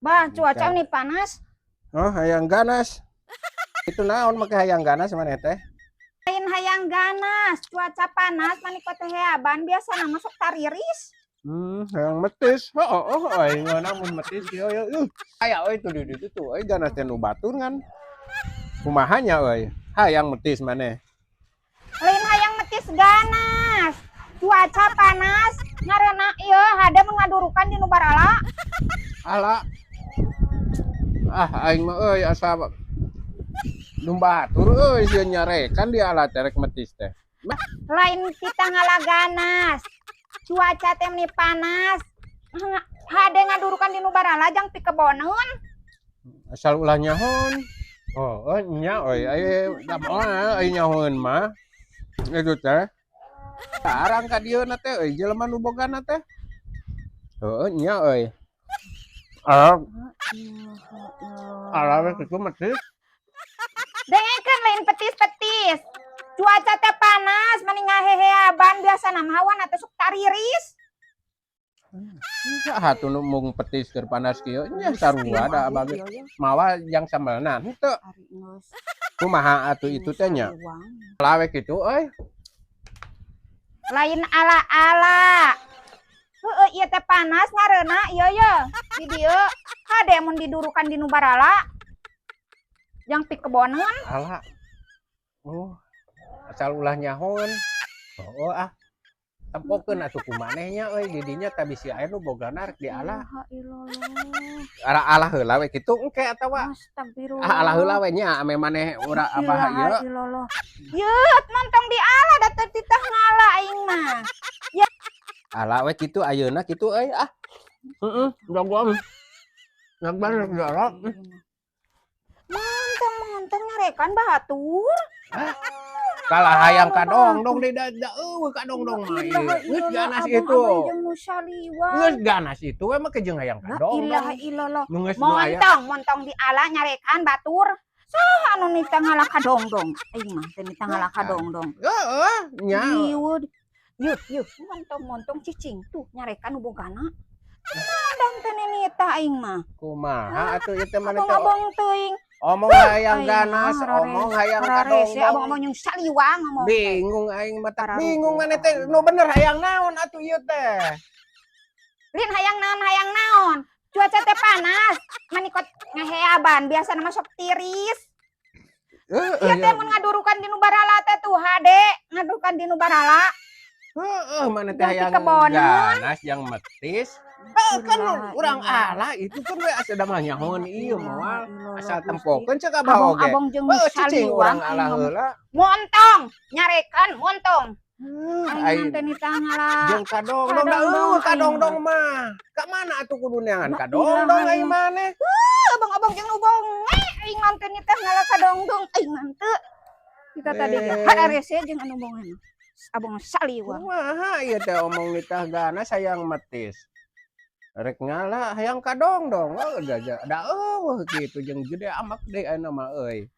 Bah, cuaca nih panas. Oh, hayang ganas. Itu naon make hayang ganas maneh teh? Lain hayang ganas, cuaca panas mani teh heaban, biasana mah sok tariris. Hayang metis. Oh, aing mah mun metis kieu yo. Aya euy tuh di ditu tuh euy, ganas teh nu batur ngan. Kumaha nya euy? Hayang metis maneh. Lain hayang metis ganas. Cuaca panas, ngareuna ieu hade mun ngadurukan di nu barala. Ala. Ah, aing mah euy asa nu batur euy, sieun nyarekan di ala teh rek metis teh. Lain kita ngala ganas. Cuaca teh meni panas. Hade ngadurukan di nu barala jang pikeboneun. Asal ulah nyahoan. Oh, nya euy, aya da moal euy nyahoeun mah. Itu teh. Arang ka dieu na teh euy jelema nu bogana teh. Heueuh nya euy. Ah, ala we kitu metis. Dengekeun, lain petis-petis. Cuaca teh panas, mani ngaheheaban, biasana mah hawana teh sok tariris. Saha tuh nu mung petis keur panas kieu nya, sarua da abah ge. Mawa jang sambelna henteu. Kumaha atuh itu teh nya? Ala we kitu euy. Lain ala-ala. Heueuh, ieu teh panas ngareuna ieu ye. Di dieu hade mun didurukan di nu barala. Jang pikeboneun. Ala. Oh. Asal ulah nyahoan. Oh, ah. Tempokeun atuh ku maneh nya euy di dinya tah, bisi aya nu bogana rek diala. Ara ala heula we kitu engke atawa Astagfirullah. Ah, ala heula we nya ame maneh ura abah ieu. Yeut, montong diala da teu titah ngala aing mah. Ala we kitu ayeuna kitu euy ah. Heeh, jagoan. Nyabar rek diala. Montong montong nyarekan batur. Kalah hayang kadongdong deui da da euweuh kadongdong mah ieu. Geus ganas itu. Jeung nu saliwang. Geus ganas itu we mah jeung hayang La kadongdong. ilaha illallah. Nu geus nu aya. Montong montong diala nyarekan batur. Saha anu nita ngala kadongdong? Aing mah teu nita ngala kadongdong. Heeh, nya. Ieu yeuh yeuh, montong montong cicing tuh nyarekan nu bogana. Madang teh nita aing mah. Kumaha atuh ieu teh maneh teh? Abong-abong teuing. Omong hayang Aing ganas, mah omong hayang rarese kadongdong. Abong-abong jeung saliwang ngomong teh. Bingung aing mah teh. Pararuguh. Bingung maneh teh nu bener hayang naon atuh ieu teh? Lain hayang naon hayang naon. Cuaca teh panas, manikot ngaheaban, biasana mah sok tiris. Heeh. Ieu teh mun ngadurukan di nu barala teh tuh hade, ngadurukan di nu barala. Heeh, maneh teh Jang hayang pikeboneun. ganas yang metis. Heuh, kan urang ala itu kan we asa da mah nyahoan ieu moal asal tempokeun cek abah oge. Abong-abong jeung nu Heuh, cicing saliwang urang ala aing ngomong. Heula. Montong, nyarekan montong. Aing Aing mah teh nita ngala. Jeung kadongdong da Kadongdong euweuh aing kadongdong mah. Ka mana atuh kudu neangan La kadongdong ilaha aing maneh? Abang-abang jeung nu bonge aing mah teh nita ngala kadongdong aing mah teu. Kita tadi ge Eh. hararese jeung anu bongan. Abong saliwang. Kumaha ieu teh, omong nitah ganas hayang metis. Rek ngala hayang kadongdong, oh da da euweuh kitu jeung gede amak deui ayeuna mah euy.